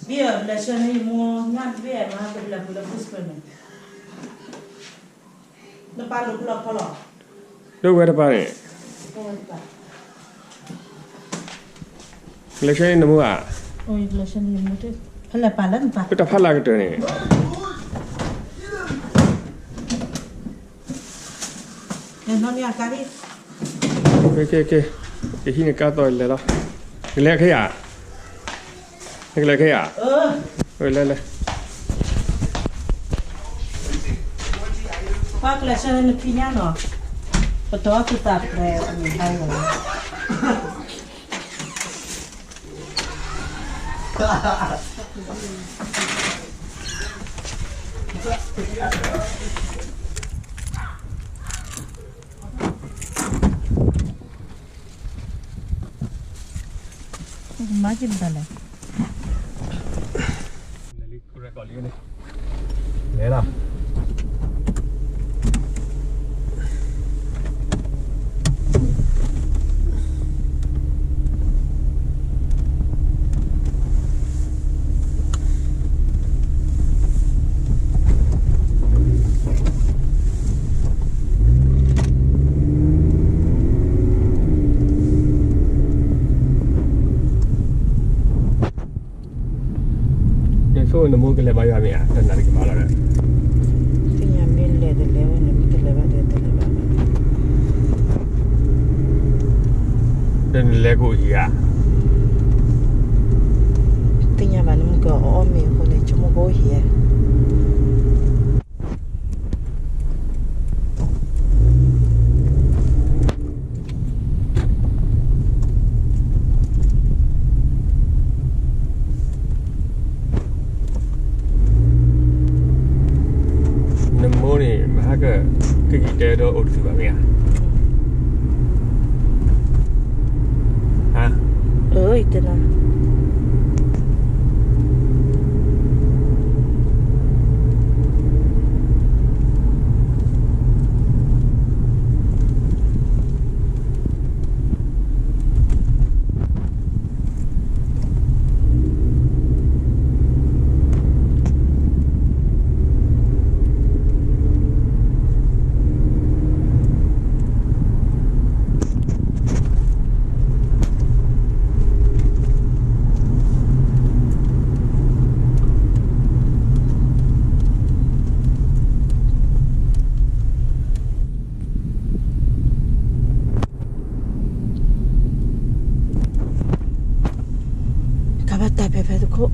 ဒ်အဘျၢၡၢန့ၣ် ယမိၢ်ညၣ်တဘ့ၣ်မၤကဘျၢဖုလၢ Brisbane န့ၣ်, နပၢ်လိာ်ဖီလီၤ, ဒိၣ်ဝဲတပၢ်န့ၣ်, ဘျၢၡၢန့ၣ်နမိၢ်ဧါ, ဖဲလဲၣ်ပၢ်လၢနပၢ်, တၢ်ဖးလၢကတၢၢ်န့ၣ် ကဟံးန့ၢ်ကါသီၣ်လဲၤလီၤ, နကလဲၤခဲယၤ, နကလဲၤခဲယၤ, လဲၤလဲၤ, ပှၤကလဲၤဆၢနဖံညါနီၤ, ပတီၢ်သုသးဖျဲးအမံၤဟါလီၤ. မၤက့ၤမတၤလဲၣ်, လဲၤလီၤ. နဆိနမိၢ်ကလဲၤဘါယွၤမ့ၢ်ဧါ, တနၤတက့ၤဘၣ်လီၤဒီး, သ့ၣ်ညါမ့ၢ်လဲၤတလဲၤဝဲန့ၣ် မ့ၢ်တလဲၤဘၣ်ဒီးတလဲၤဘၣ်, ဒီးနလဲၤကအိၣ်ဟံၣ်ဧါ, သ့ၣ်ညါဘၣ်န့ၣ် မုၢ်ကအီၣ်မ့ၤအဃိန့ၣ် ဆိကမိၣ်ကအိၣ်ဟံၣ်ဧါ. နမိၢ်န့ၣ် မဟါက ကက့ၤတဲဒီးအိၣ်တတုၤဘၣ်မ့ၢ်ဧါ, ဟါ, အၢ ယတဲနၤ ကဘၣ်တၢ်ဖဲဖဲတခိၣ်,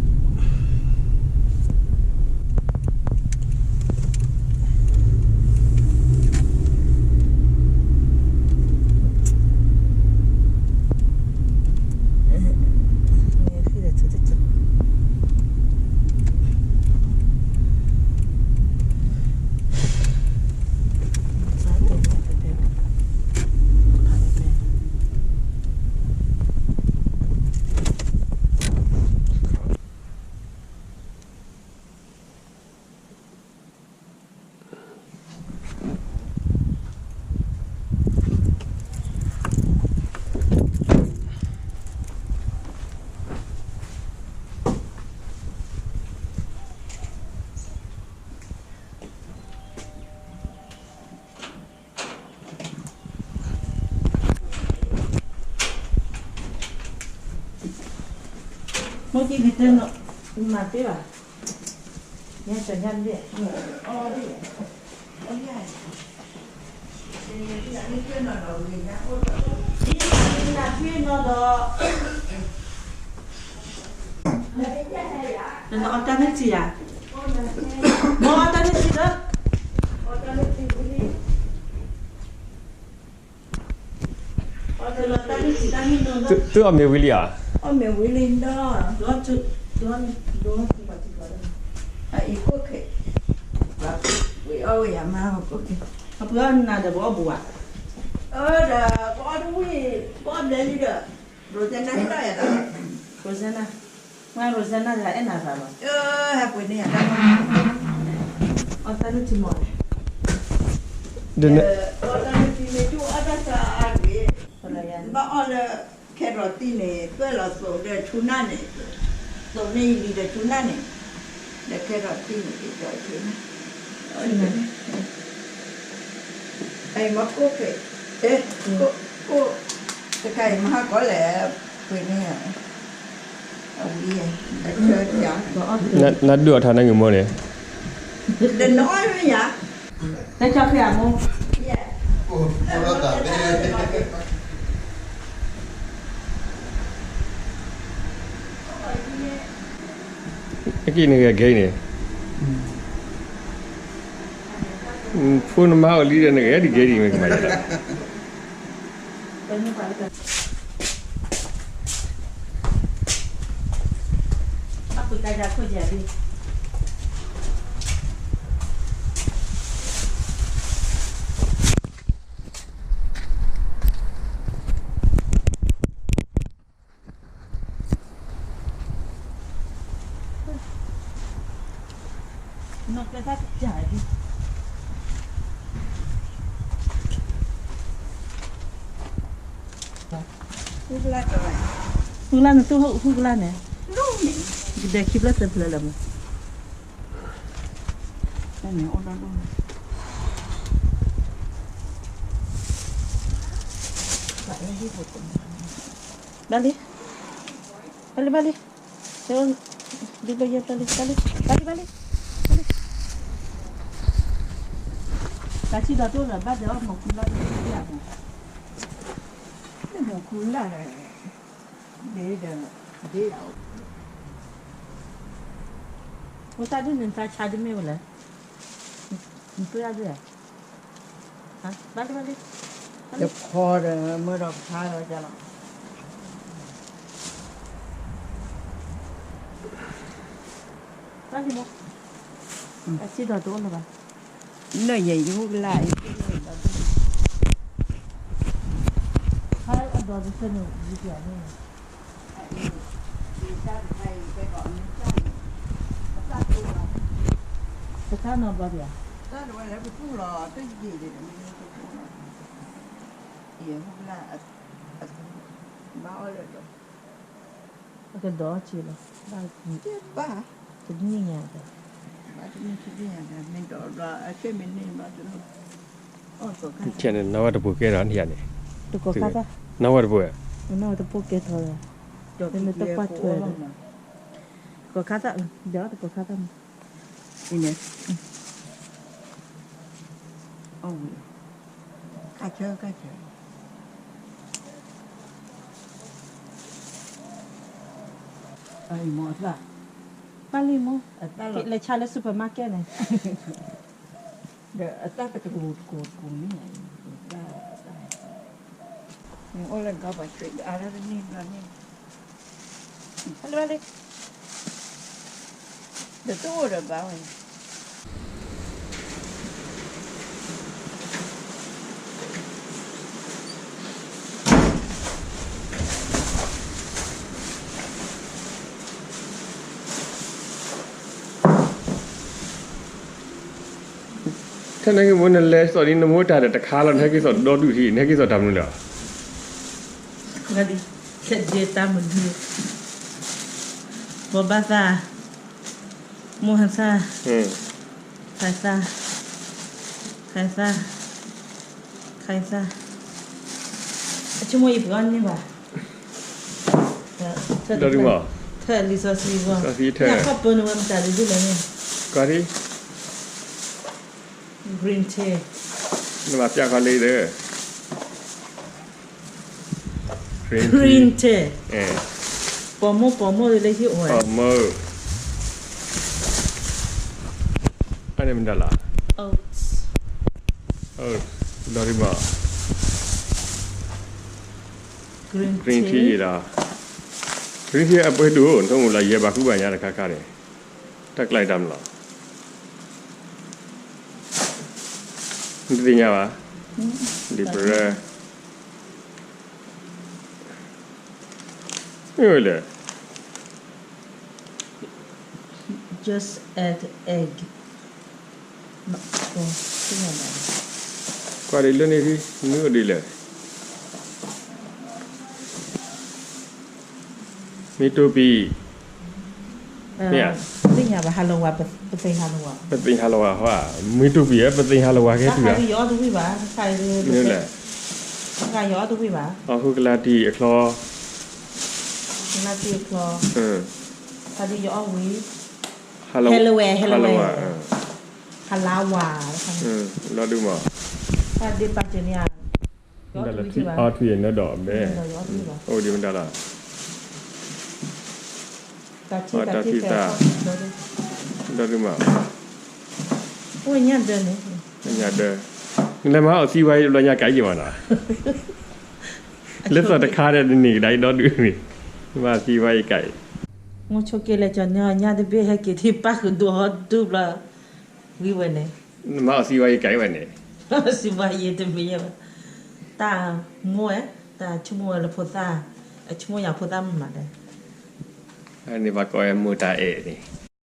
မိၢ်က့ၤကတၢၢ်နီၤ, မၤတ့ၢ်ဘၣ်, ညါတညါတဘ့ၣ်, အီၣ်ဒ်, အီၣ်ဒ်, နနၢ်ထွံၣ်နီၤဒီး, နအီၣ်တၢ်န့ၣ်ထံၣ်ဧါ, မ့ၢ်အီၣ်တၢ်န့ၣ်ထံၣ်လၢ, အီၣ်တၢ်န့ၣ်ထံၣ်ဝံၤလံ, သုအီၣ်မ့ၤဝံၤလံဧါ, အီၣ်မ့ၤဝံၤလံဒီး, အံၤကိၣ်ခဲ, ဝံၤအီၣ်ဝဲယၤမါကိၣ်ခဲ, အပှ့ၤအီၣ်နၤဒီးပအီၣ်ဘူးဧါ, အၢဒီး ပအီၣ်တဝံၣ်, ပအီၣ်ဘျဲလံဒီး, Rosanna ဟ့ၣ်လီၤယၤတၢ်, Rosanna, မ့ၢ် Rosanna တဂၤအဲၣ်နၤသးလီၤ, ဟဲပှ့ၤန့ၢ်ယၤတၢ်, အီၣ်တၢ်န့ၣ်ထံၣ်မီၢ်, အီၣ်တၢ်န့ၣ်ထံၣ်မ့ၢ်ကၠိအီၣ်တၢ်ဆါအါတဂ့ၤ, ဘၣ်အီၣ်လၢ carrot သံးန့ၣ် သွဲၣ်လီၤစိးဒီး tuna န့ၣ် သိးန့ၢ်ယလံၤဒီးဆူနၢ်န့ၣ်, ဒီးကဲထီၣ်တံၢ်န့ၣ်က့ၤကၠီဆူနၢ်, အမ့ၢ်ကိၣ်ဖဲ, အဲ, ကိၣ်, ကိၣ်, တခါအံၤမဟါကီလဲၣ်, ပှ့ၤန့ၢ်, အဝံၤ, အဆၢ, နဒုးအီၣ်ထါနဂ့ၢ်မိၢ်န့ၣ်, ဒီးနအီၣ်မ့ၢ်ယါ, တၢ်ကၠီဖဲအမိၢ် အကံၢ်နဂဲၤဂ့ၤန့ၣ်, ဖိနမါအိၣ်လံဒီးနဂဲၤဒံးဂ့ၤဒံးမ့ၢ်ကမၤယလီၤ. ဟူကလၢ်နသူၣ်ဟူကလၢ်န့ၣ်, ကဒဲခံဖျၢၣ်သၢဖျၢၣ်လၢမး, ဘၣ်လံ, ဘၣ်လံ, ဘၣ်လံ, ဒ်ဘၣ်ယဲၢ်ဘၣ်လံ, ဘၣ်လံ, ဘၣ်လံ, ဘၣ်လံ, ဘၣ်လံ, တၢ်ဆံၣ်ဒီးတအိၣ်လၢၤဘၣ်ဒီးအီၣ်မၤခူလၢ်, မၤခူလၢ်, ဒ်ဒီး, ဒ်, ဖိသၣ်ဒ်န့ၣ်သးဆါဒ်မ့ၢ်ဝဲလဲၣ်, နသူၣ်ရၣ်ဒ်လဲၣ်, ဘၣ်လံ, ဘၣ်လံ, ယဖီဒီးမ့ၢ်ဒီးဖျါဒီးကလီၤ, ဘၣ်လံမိၢ်, တၢ်ဆံၣ်ဒီးတအိၣ်လၢၤဘၣ်, လၢယဲယဟူကလၢ်အံၤ, အဒီးတဆၢန့ၣ်, တၢ်တခါအံၤကဲကီးမ့ၢ်ကၢ်န့ၣ်, တခါနီၤဘျီဒံးဧါ, တၢ်တဝဲလၢပသူၣ်လီၤတယံာ်ဒံး, အံၤဟူကလၢ်, ဘၣ်အီၣ်လၢာ်ဒီး, အကဒီးအီၣ်က့ၤလီၤ, ဘၣ်, တနံၣ်ညါဒီး, ဘၣ်တနံၣ်ခံနံၣ်ညါဒီး မ့ၢ်ဒီးဘျီအဆ့ၣ်မ့ၢ်န့ၢ်ဘျီတလိၣ်, ဆဲန့ၣ် နီၢ်ဝဲတပူၤကဲထီၣ်န့ၣ်ယါန့ၣ်, တကိးခါသၣ်, နီၢ်ဝဲတပူၤ, နီၢ်ဝဲတပူၤကဲထီၣ်ဒီး, မ့ၢ်တကွၢ်ထွဲဒီး, တကိးခါသၣ်, ဒီးတကိးခါသၣ်န့ၣ်, အံၤန့ၣ်, အဝံၤ, ကၢ်ဆၢ ကၢ်ဆၢ, အံၤမိၢ်အသၣ်, ဘၣ်လံမိၢ်, လဲၤဆါလၢ supermarket န့ၣ်, ဒီးအသၣ်တကိးတကိးတကိးန့ၣ်, အိၣ်လၢကီၢ်ပှၤဆှံအါလၢတနံၣ်ဘျီန့ၣ်, ဘၣ်လံ, ဘၣ်လံ, ဒီးတအိၣ်ဒီးဘၣ်ဝဲ ထဲနဟဲက့ၤမိၢ်နလဲၤစိာ်ဒ်နမိၢ်တၢ်ဒီးတခါလီၤ နဟဲက့ၤစိာ်ဒီဒူၣ်ထံ နဟဲက့ၤစိာ်တၢ်မနုၤလဲၣ်, တၢ်မနုၤ, ဘိးဘၣ်သၣ်, မိၢ်ဟဲသၣ်, ခါသၣ်, ခါသၣ်, ခါသၣ်, အဆိကမိၣ်ယပှၤန့ၢ်ဘၣ် ထၢၣ်လံစီဆှံဂီၢ်, စီဆှံထၢၣ်, ခီၣ်ပၢနဝဲမတၤဒ်လဲၣ်န့ၣ်, ကီၢ်ထံ, green tea, နဘၣ်ပျၢ်ခီလံဒီး, green tea, ပိာ်မိၢ်ပိာ်မိၢ်လၢဟံၣ်အိၣ်ဝဲ, ပိာ်မိၢ်, အန့ၣ်မတၤလီၤ, oats, oats, ဒီးရံမီၤ, green tea လီၤ, green tea အပှဲၤဒိၣ် နထီၣ်မူလၢယဲဘၣ်ဃုဘၣ်ညါတခါခါန့ၣ်, တၢ်ကျါအံၤတၢ်မနုၤလီၤ, နတသ့ၣ်ညါဘၣ်, လံာ်ပရၢ မ့ၢ်ဝဲလဲၣ်, just add egg, ကွၢ်ဒ်လၢန့ၣ် မ့ၢ်အိၣ်ဒ်လဲၣ်, မ့ၢ်တိၢ်ပံၤ, မ့ၢ်ဧါ, သ့ၣ်ညါဘၣ် ဟးလီၤဝါ, ပသ့ၣ်ဟးလီၤဝါ, ပသ့ၣ်ဟးလီၤဝါဟီဧါ, မ့ၢ်တူၢ်ပံၤဧါ, ပသ့ၣ်ဟးလီၤဝါကဲတုၤဧါ, တၢ်ခါဒုးယအီၣ်တဝံၣ်ဘၣ်, တၢ်ခါဒုး, တၢ်ခါယအီၣ်တဝံၣ်ဘၣ်, အဟူကလါတံၢ်အချီ, ကလါတံၢ်အချီ, တၢ်ဒုးယအီၣ်ဝံၤ, ဟဲလၢဝဲ, ဟဲလၢဝဲ, ဟးလါဝါ, ဒီဒုမး, တၢ်ဒ့ပာ်စၢၤန့ၣ်, အီထွံၣ်နၢဒီးဘဲ, အိၣ်ဒံးမတၤလီၤ, တၢ်ထံၣ်သး, ဒီဒုမး, အိၣ်ညၣ်ဒၢန့ၣ်, ညၣ်ဒၢ, နလဲၤမၤအီၣ်သံဝါအံၤတဘျီညါကဲယံၤမးနီၤ, လၢသီတခါဒီးနနံၤကဒါအံၤဒီဒုန့ၣ်, မၤသံဝါအံၤကဲအံၤ, မ့ၢ်ဆိက့ၤလဲၤကၠီၤန့ၢ်အီၤညၣ်တဘ့ၣ်ဟဲက့ၤထံၣ်ပၣ်ဃုာ်ဒိၣ်ဟီဒူဘျီ, ဝံၤဝဲန့ၣ်, နမၤအီၣ်သံဝါအံၤကဲဝဲန့ၣ်, သံဝါယံၤတမ့ၢ်ယဲဘၣ်, တၢ်မိၢ်ဝဲ, တၢ်ဆိကမိၣ်ဝဲလၢဖိသၣ်, အဆိကမိၣ်ယၤဖိသၣ်မးမးဒီး, န့ၣ်ဘၣ်ကိးဝဲမိၢ်တၢ်အဲၣ်န့ၣ်